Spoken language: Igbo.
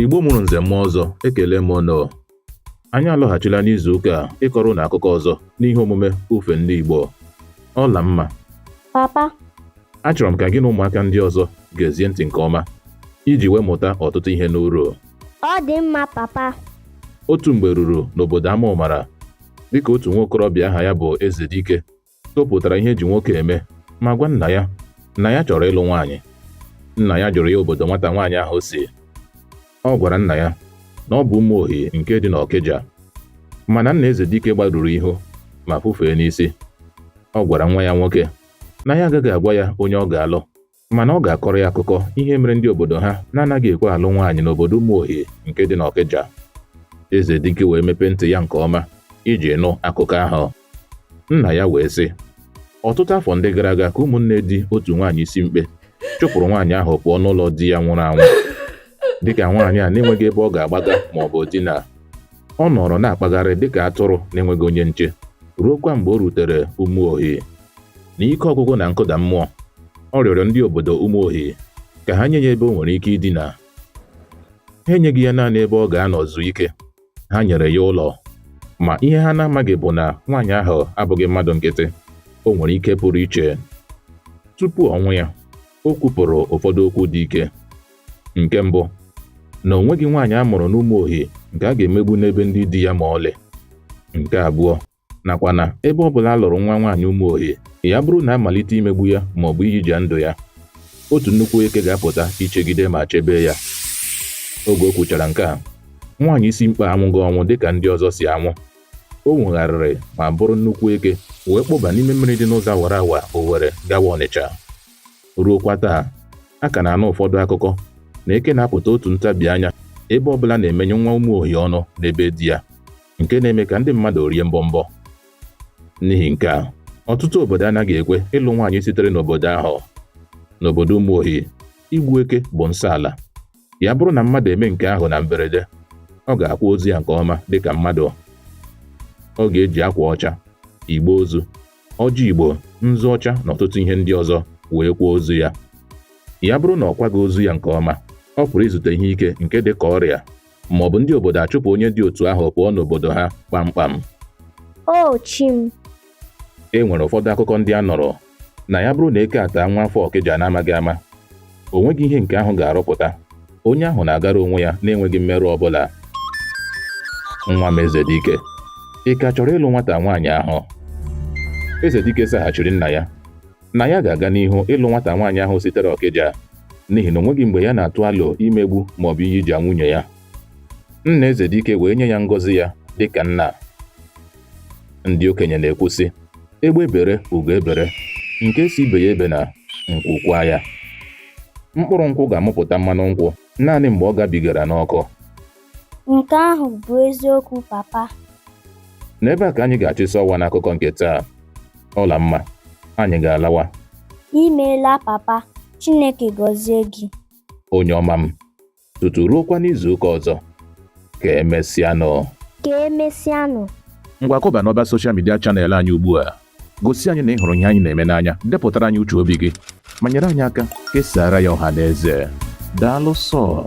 Igbo mụrụ nze mụọ ọzọ, ekele m unu. Anyị alọghachila n'izu ụka a ịkọrọ unu akụkọ ọzọ n'ihe omume Ufe Ndị Igbo. Ọlamma. Papa. Achọrọ m ka gị na ụmụaka ndị ọzọ gezie ntị nke ọma iji wee mụta ọtụtụ ihe n'uru. Ọ dị mma, papa. Otu mgbe ruru n'obodo Amaụmara dịka otu nwa okorobịa aha ya bụ Ezedike topụtara ihe e ji nwoke eme ma gwa nna ya na ya chọrọ ịlụ nwaanyị. Nna ya jụrụ ya obodo nwata nwaanyị ahụ si. Ọ gwara nna ya na ọ bụ Ụmụohi nke dị n'Ọkịja. Mana nna Ezedike gbarụrụ ihu ma fufee n'isi. Ọ gwara nwa ya nwoke na ya agaghị agwa ya onye ọ ga-alụ mana ọ ga-akọrọ ya akụkọ ihe mere ndị obodo ha na-anaghị ekwe alụ nwaanyị n'obodo Ụmụohi nke dị n'Ọkịja. Ezedike wee mepee ntị ya nke ọma iji nụ akụkọ ahụ. Nna ya wee sị, ọtụtụ afọ ndị gara aga ka ụmụnne di otu nwaanyị isi mkpe chụpụrụ nwaanyị ahụ pụọ n'ụlọ di ya nwụrụ anwụ. Dịka nwaanyị a na-enweghị ebe ọ ga-agbaga ma ọ bụ dina, ọ nọrọ na-akpagharị dịka atụrụ na-enweghị onye nche ruokwa mgbe o rutere Ụmụohi. N'ike ọgwụgwụ na nkụda mmụọ, ọ rịọrọ ndị obodo Ụmụohi ka ha nye ya ebe o nwere ike idina. Ha enyeghị ya naanị ebe ọ ga-anọ zuo ike, ha nyere ya ụlọ. Ma ihe ha na-amaghị bụ na nwaanyị ahụ abụghị mmadụ nkịtị, o nwere ike pụrụ iche. Tupu ọnwụ ya, o kwupụrụ ụfọdụ okwu dị ike. Nke mbụ, na o nweghị nwaanyị a mụrụ n'Ụmụohi nke a ga-emegbu n'ebe ndị di ya ma ọlị. Nke abụọ, nakwa na ebe ọ bụla a lụrụ nwa nwaanyị Ụmụohi, ya bụrụ na a malite imegbu ya ma ọ bụ iyija ndụ ya, otu nnukwu eke ga-apụta ichegide ma chebe ya. Oge o kwuchara nke a, nwaanyị isi mkpe anwụghị ọnwụ dịka ndị ọzọ si anwụ. O nwogharịrị ma bụrụ nnukwu eke wee kpụba n'ime mmiri dị n'ụzọ awara awa Owerri gawa Ọnịcha. Ruokwa taa, a ka na-anụ ụfọdụ akụkọ na eke na-apụta otu ntabi anya ebe ọ bụla na-emenye nwa Ụmụohi ọnụ n'ebe di ya, nke na-eme ka ndị mmadụ rie mbọmbọ. N'ihi nke a, ọtụtụ obodo anaghị ekwe ịlụ nwaanyị sitere n'obodo ahụ. N'obodo Ụmụohi, igbu eke bụ nsọ ala. Ya bụrụ na mmadụ eme nke ahụ na mberede, ọ ga-akwa ozu ya nke ọma dịka mmadụ. Ọ ga-eji akwa ọcha, igbe ozu, ọjị Igbo, nzu ọcha na ọtụtụ ihe ndị ọzọ wee kwa ozu ya. Ya bụrụ na ọ kwaghị ozu ya nke ọma, ọ pụrụ izute ihe ike nke dị ka ọrịa ma ọ bụ ndị obodo achụpụ onye dị otu ahụ pụọ n'obodo ha kpamkpam. O chi m! E nwere ụfọdụ akụkọ ndị a nụrụ na ya bụrụ na eke ataa nwa afọ Ọkịja n'amaghị ama, o nweghị ihe nke ahụ ga-arụpụta. Onye ahụ na-agara onwe ya na-enweghị mmerụ ọ bụla. Nwa m Ezedike, ị ka chọrọ ịlụ nwata nwaanyị ahụ? Ezedike zaghachiri nna ya na ya ga-aga n'ihu ịlụ nwata nwaanyị ahụ sitere Ọkịja n'ihi na o nweghị mgbe ya na-atụ alo imegbu maọbụ iyija nwunye ya. Nna Ezedike wee nye ya ngọzi ya dịka nna. Ndị okenye na-ekwu sị, egbe bere ugo ebere, nke sị ibe ya ebena, nku kwaa ya. Mkpụrụ nkwụ ga-amụpụta mmanụ nkwụ naanị mgbe ọ gabigara n'ọkụ. Nke ahụ bụ eziokwu, papa. N'ebe a ka anyị ga-achịsa ọwa n'akụkọ nke taa. Ọlamma, anyị ga-alawa. Imeela, papa. Chineke gọzie gị. Onye ọma m, tutu ruokwa n'izu ụka ọzọ. Ka emesịanụ. Ka emesịanụ. Ngwa kụba n'ọba social media channel anyị ugbu a. Gosi anyị na ị hụrụ ihe anyị na-eme n'anya, depụtara anyị uche obi gị, ma nyere anyị aka kesaara ya ọha na eze. Daalụ sọ.